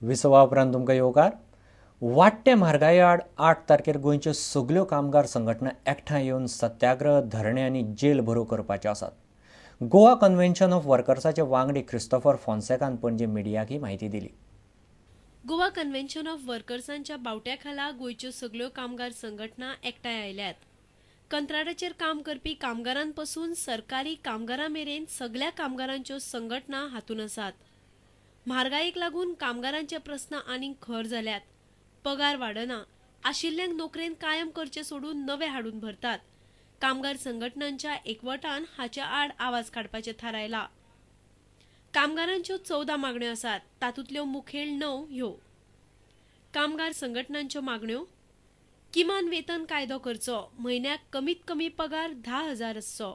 विसवा उपरांत तुमकां येवकार. वाडटे म्हारगाये आड 8 तारखेर गोंयच्यो सगल्यो कामगार संघटना एकठांय येवन सत्याग्रह, धरणे आनी जेल भरो करपाच्यो आसात. गोवा कन्व्हेन्शन ऑफ वर्कर्साचे वांगडी क्रिस्तोफर फोन्सेकान पणजे मिडियाक ही म्हायती दिली. गोवा कन्व्हेन्शन ऑफ वर्कर्सांच्या बावट्या खाला गोंयच्यो सगल्यो कामगार संघटना एकठांय आयल्यात. कंत्राटाचेर काम करपी कामगारांपसून सरकारी कामगारां मेरेन सगल्या कामगारांच्यो संघटना हातूंत आसात. म्हारगायेक लागून कामगारांचे प्रस्न आनीक खर जाल्यात. पगार वाडना, आशिल्ल्यांक नोकरेन कायम करचे सोडून नवे हाडून भरतात. कामगार संघटनांच्या एकवटान हाच्या आड आवाज काडपाचें थारायला. कामगारांच्यो 14 मागण्यो आसात, तातूंतल्यो मुखेल 9 ह्यो. कामगार संघटनांच्यो मागण्यो: किमान वेतन कायदो करचो, म्हयन्याक कमीत कमी पगार 10,000 आसचो,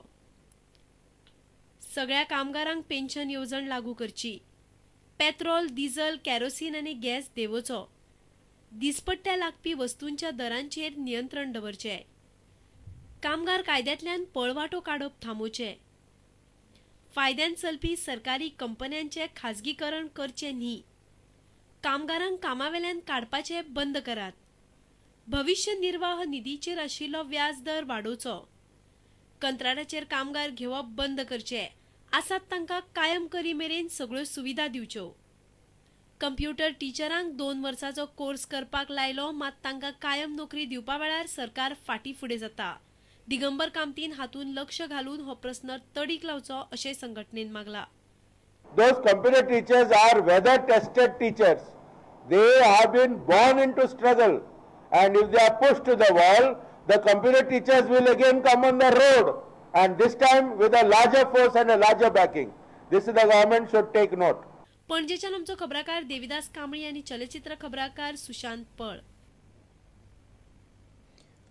सगळ्या कामगारांक पेन्शन येवजण लागू करची, पेट्रोल, डिझल, कॅरोसीन आनी गॅस देंवोवचो, दिसपट्ट्या लागपी वस्तूंच्या दरांचेर नियंत्रण दवरचें, कामगार कायद्यांतल्यान पळवाटो काडप थांबोवचें, फायद्यान चलपी सरकारी कंपन्यांचें खाजगीकरण करचें न्ही, कामगारांक कामावेल्यान काडपाचें बंद करात, भविश्य निर्वाह निधीचेर आशिल्लो व्याज दर वाडोवचो, कंत्राटाचेर कामगार घेवप बंद करचें, आसात तांकां कायम करी मेरेन सगळ्यो सुविधा दिवच्यो, कंप्युटर टिचरांक 2 वर्सांचो कोर्स करपाक लायलो मात तांकां कायम नोकरी दिवपा वेळार सरकार फाटीं फुडें जाता. दिगंबर कामतीन हातूंत लक्ष घालून हो प्रस्न तडीक लावचो अशें संघटनेन मागला. Those computer teachers are weather tested teachers. They have been born into struggle, and if they are pushed to the wall, the computer teachers will again come on the road, and this time with a larger force and a larger backing. This is the government should take note. पणजेच्यान आमचो खबराकार देविदास कांबळी आनी चलचित्र खबराकार सुशांत पळ.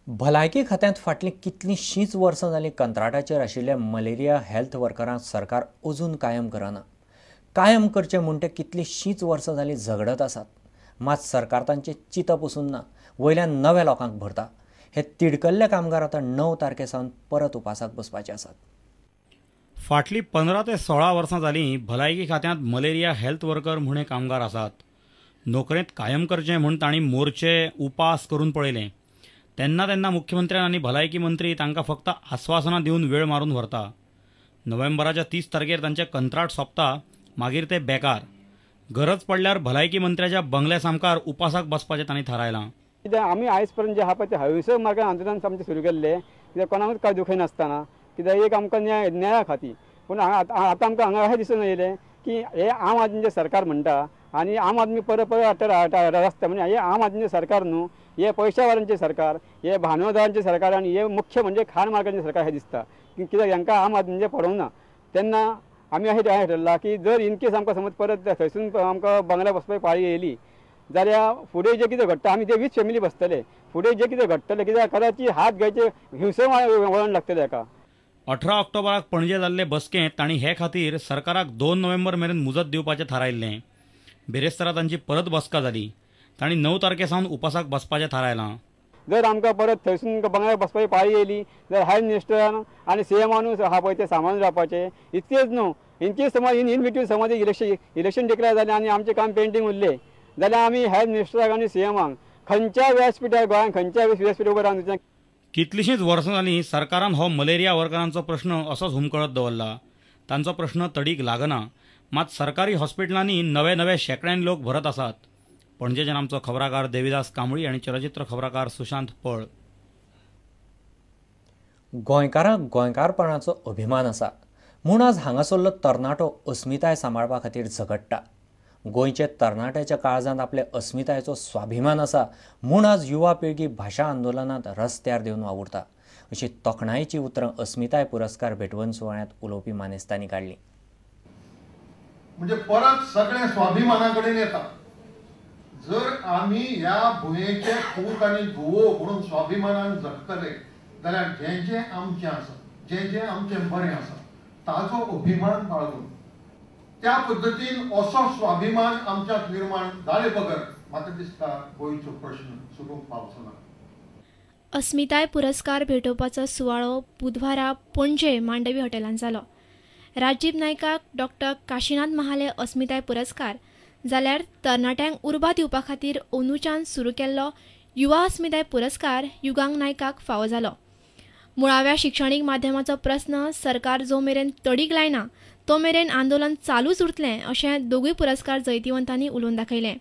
भलायकी खात्यांत फाटलीं कितलींशींच वर्सां जालीं कंत्राटाचेर आशिल्ल्या मलेरिया हेल्थ वर्करांक सरकार अजून कायम करना. कायम करचें म्हूण ते कितलींशींच वर्सां जालीं झगडत आसात, मात सरकार तांचें चिंतप पसून ना, वयल्यान नव्या लोकांक भरता. हे तिडकल्ले कामगार आतां 9 तारखे सावन परत उपासाक बसपाचे आसात. फाटलीं 15 ते 16 वर्सां जालीं भलायकी खात्यांत मलेरिया हेल्थ वर्कर म्हूण हे कामगार आसात. नोकरेंत कायम करचें म्हूण तांणी मोर्चे, उपास करून पळयलें. तेन्ना तेन्ना मुख्यमंत्र्यान आनी भलायकी मंत्री तांकां फक्त आस्वासनां दिवन वेळ मारून व्हरता. नोव्हेंबराच्या 30 तारखेर तांचें कंत्राट सोंपता, मागीर ते बेकार. गरज पडल्यार भलायकी मंत्र्याच्या बंगल्या सामकार उपासाक बसपाचें तांणी थारायलां. कित्याक आमी आयज पर्यंत जे आहा पळय ते हळुसो मार्गान आंदोलन आमचें सुरू केल्लें, कित्याक कोणाकूच कांय दुखयनासतना, कित्याक एक आमकां न्याय न्याया खातीर. पूण आतां आमकां हांगा अशें दिसून येयलें की हे आम आदमीचें सरकार म्हणटा आनी आम आदमी परत परत रस्ते म्हणजे हे आम आदमीचें सरकार न्हू, हे पयशावाल्यांचें सरकार, हे भांडवलदारांचें सरकार आनी हे मुख्य म्हणजे खाण मार्गांचें सरकार हें दिसता. कित्याक हांकां आम आदमीचें पडोवंक ना. तेन्ना आमी अशें ठरलां की जर इनकेस आमकां समज परत थंयसून आमकां बंगल्या बसपाची पाळी येयली जाल्यार फुडें जें कितें घडटा आमी ते वीथ फॅमिली बसतले, फुडें जें कितें घडटलें कित्याक कदाचित हात घायचे हिंसे वळण लागतलें हाका. 18 ऑक्टोबराक पणजे जाल्ले बसकेंत तांणी हे खातीर सरकाराक 2 नोव्हेंबर मेरेन मुजत दिवपाचें थारायल्लें. बिरेस्तारा तांची परत बसका जाली. तांणी 9 तारखे सावन उपासाक बसपाचें थारायलां. जर आमकां परत थंयसून बंगल्यार बसपाची पाळी येयली जाल्यार हेल्थ मिनिस्टरान आनी सीएमानूच आहा पळय तें सांबाळून रावपाचें. इतकेंच न्हू, इनकेस समज इन बिटवीन समज इलेक्शन डिक्लेअर जालें आनी आमचें काम पेंडींग उरलें जाल्यार आमी हेल्थ मिनिस्टराक आनी सीएमाक खंयच्या व्यासपिठार गोंयांत खंयच्या व्यासपिठार उबें रावन. कितलींशींच वर्सां जालीं सरकारान हो मलेरिया वर्करांचो प्रश्न असोच हुमकळत दवरला. तांचो प्रश्न तडीक लागना, मात सरकारी हॉस्पिटलांनी नवे नवे शेंकड्यांनी लोक भरत आसात. पणजेच्यान आमचो खबराकार देविदास कांबळी आनी चलचित्र खबराकार सुशांत पळ. गोंयकारांक गोंयकारपणाचो अभिमान आसा म्हूण आज हांगासरलो तरणाटो अस्मिताय सांबाळपा खातीर झगडटा. गोंयचे तरणाट्याच्या काळजांत आपले अस्मितायेचो स्वाभिमान आसा म्हूण आज युवा पिळगी भाशा आंदोलनांत रस्त्यार देवन वावुरता, अशी तोखणायेचीं उतरां अस्मिताय पुरस्कार भेटवण सुवाळ्यांत उलोवपी मानेस्तांनी काडलीं. म्हणजे परत सगळें स्वाभिमाना कडेन येता. जर आमी ह्या भुंयेचे पूत आनी धुवो म्हणून स्वाभिमानान जगतले जाल्यार जें जें आमचें आसा, जें जें आमचें बरें आसा ताजो अभिमान बाळगून त्या पद्दतीन असो स्वाभिमान आमच्यांत निर्माण जाले बगर म्हाका दिसता गोंयचो प्रश्न सुटूंक पावचो ना. अस्मिताय पुरस्कार भेटोवपाचो सुवाळो बुधवारा पणजे मांडवी हॉटेलांत जालो. राजीव नायकाक डॉक्टर काशीनाथ महाले अस्मिताय पुरस्कार जाल्यार तरणाट्यांक उर्बा दिवपा खातीर अंदूच्यान सुरू केल्लो युवा अस्मिताय पुरस्कार युगांक नायकाक फावो जालो. मुळाव्या शिक्षणीक माध्यमाचो प्रस्न सरकार जो मेरेन तडीक लायना तो मेरेन आंदोलन चालूच उरतलें अशें दोगूय पुरस्कार जैतिवंतांनी उलोवन दाखयलें.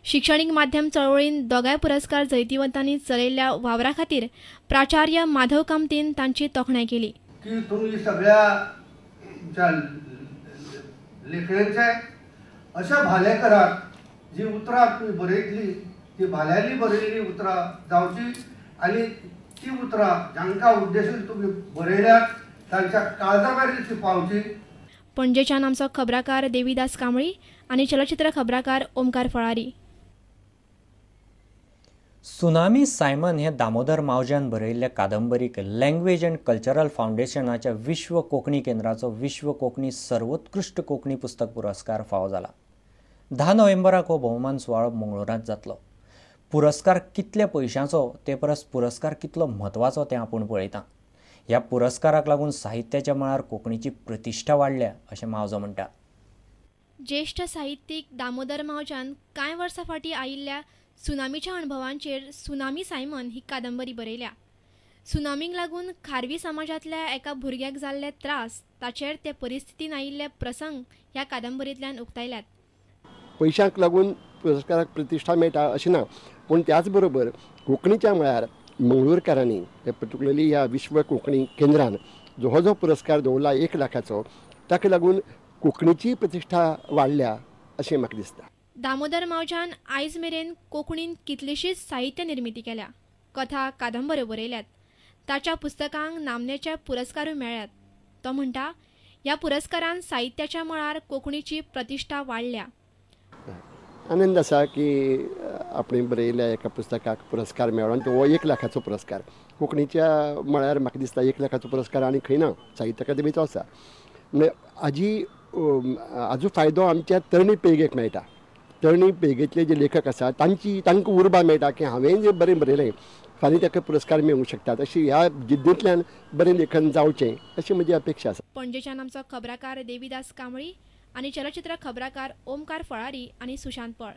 शिक्षणीक माध्यम चळवळीन दोगांय पुरस्कार जैतिवंतांनी चलयल्ल्या वावरा खातीर प्राचार्य माधव कामतीन तांची तोखणाय केली. की तुमी सगळ्या लेखणेचे अशा भाले करात जी उतरां तुमी बरयतली ती भाल्यांनी बरयल्ली उतरां जावची आनी ती उतरां जांकां उद्देशून तुमी बरयल्यात तांच्या काळजा मेरेन ती पावची. पणजेच्यान आमचो खबराकार देवीदास कांबळी आनी चलचित्र खबराकार ओमकार फळारी. सुनामी सायमन हे दामोदर मावज्यान बरयल्ल्या कादंबरीक लँग्वेज अँड कल्चरल फावंडेशनाच्या विश्व कोंकणी केंद्राचो विश्व कोंकणी सर्वोत्कृश्ट कोंकणी पुस्तक पुरस्कार फावो जाला. 10 नोव्हेंबराक हो भोवमान सुवाळो मंगळूरांत जातलो. पुरस्कार कितल्या पयशांचो ते परस पुरस्कार कितलो म्हत्वाचो तें आपूण पळयता. ह्या पुरस्काराक लागून साहित्याच्या मळार कोंकणीची प्रतिश्ठा वाडल्या अशें मावजो म्हणटा. ज्येश्ठ साहित्यीक दामोदर मावज्यान कांय वर्सां फाटीं आयिल्ल्या सुनामीच्या अणभवांचेर सुनामी सायमन ही कादंबरी बरयल्या. सुनामीक लागून खारवी समाजांतल्या एका भुरग्याक जाल्ले त्रास, ताचेर ते परिस्थितीन आयिल्ले प्रसंग ह्या कादंबरींतल्यान उक्तायल्यात. पयशांक लागून पुरस्काराक प्रतिश्ठा मेळटा अशें ना, पूण त्याच बरोबर कोंकणीच्या मळार मंगळूरकारांनी पर्टिक्युलरली ह्या विश्व कोंकणी केंद्रान जो जो पुरस्कार दवरला 1 लाखाचो, ताका लागून कोंकणीची प्रतिश्ठा वाडल्या अशें म्हाका दिसता. दामोदर मावज्यान आयज मेरेन कोंकणीन कितलीशीच साहित्य निर्मिती केल्या, कथा कादंबऱ्यो बरयल्यात. ताच्या पुस्तकांक नामनेचे पुरस्कारूय मेळ्ळ्यात. तो म्हणटा, ह्या पुरस्कारान साहित्याच्या मळार कोंकणीची प्रतिश्ठा वाडल्या. आनंद आसा की आपणे बरयल्ल्या एका पुस्तकाक पुरस्कार मेळ्ळो आनी तो 1 लाखाचो पुरस्कार. कोंकणीच्या मळार म्हाका दिसता 1 लाखाचो पुरस्कार आनी खंय ना, साहित्य अकादेमीचो आसा. म्हणजे हाजो फायदो आमच्या तरणे पिळगेक मेळटा. तरणे पिळगेंतले जे लेखक आसा तांची तांकां उर्बा मेळटा की हांवें जें बरें बरयलें फाल्यां ताका पुरस्कार मेळूंक शकतात. अशी ह्या जिद्दींतल्यान बरें लेखन जावचें अशी म्हजी अपेक्षा आसा. पणजेच्यान आमचो खबराकार देवीदास कांबळी आनी चलचित्र खबराकार ओमकार फळारी आनी सुशांत पळ.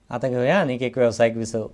आता घेऊया आणखी एक व्यावसायिक विसव.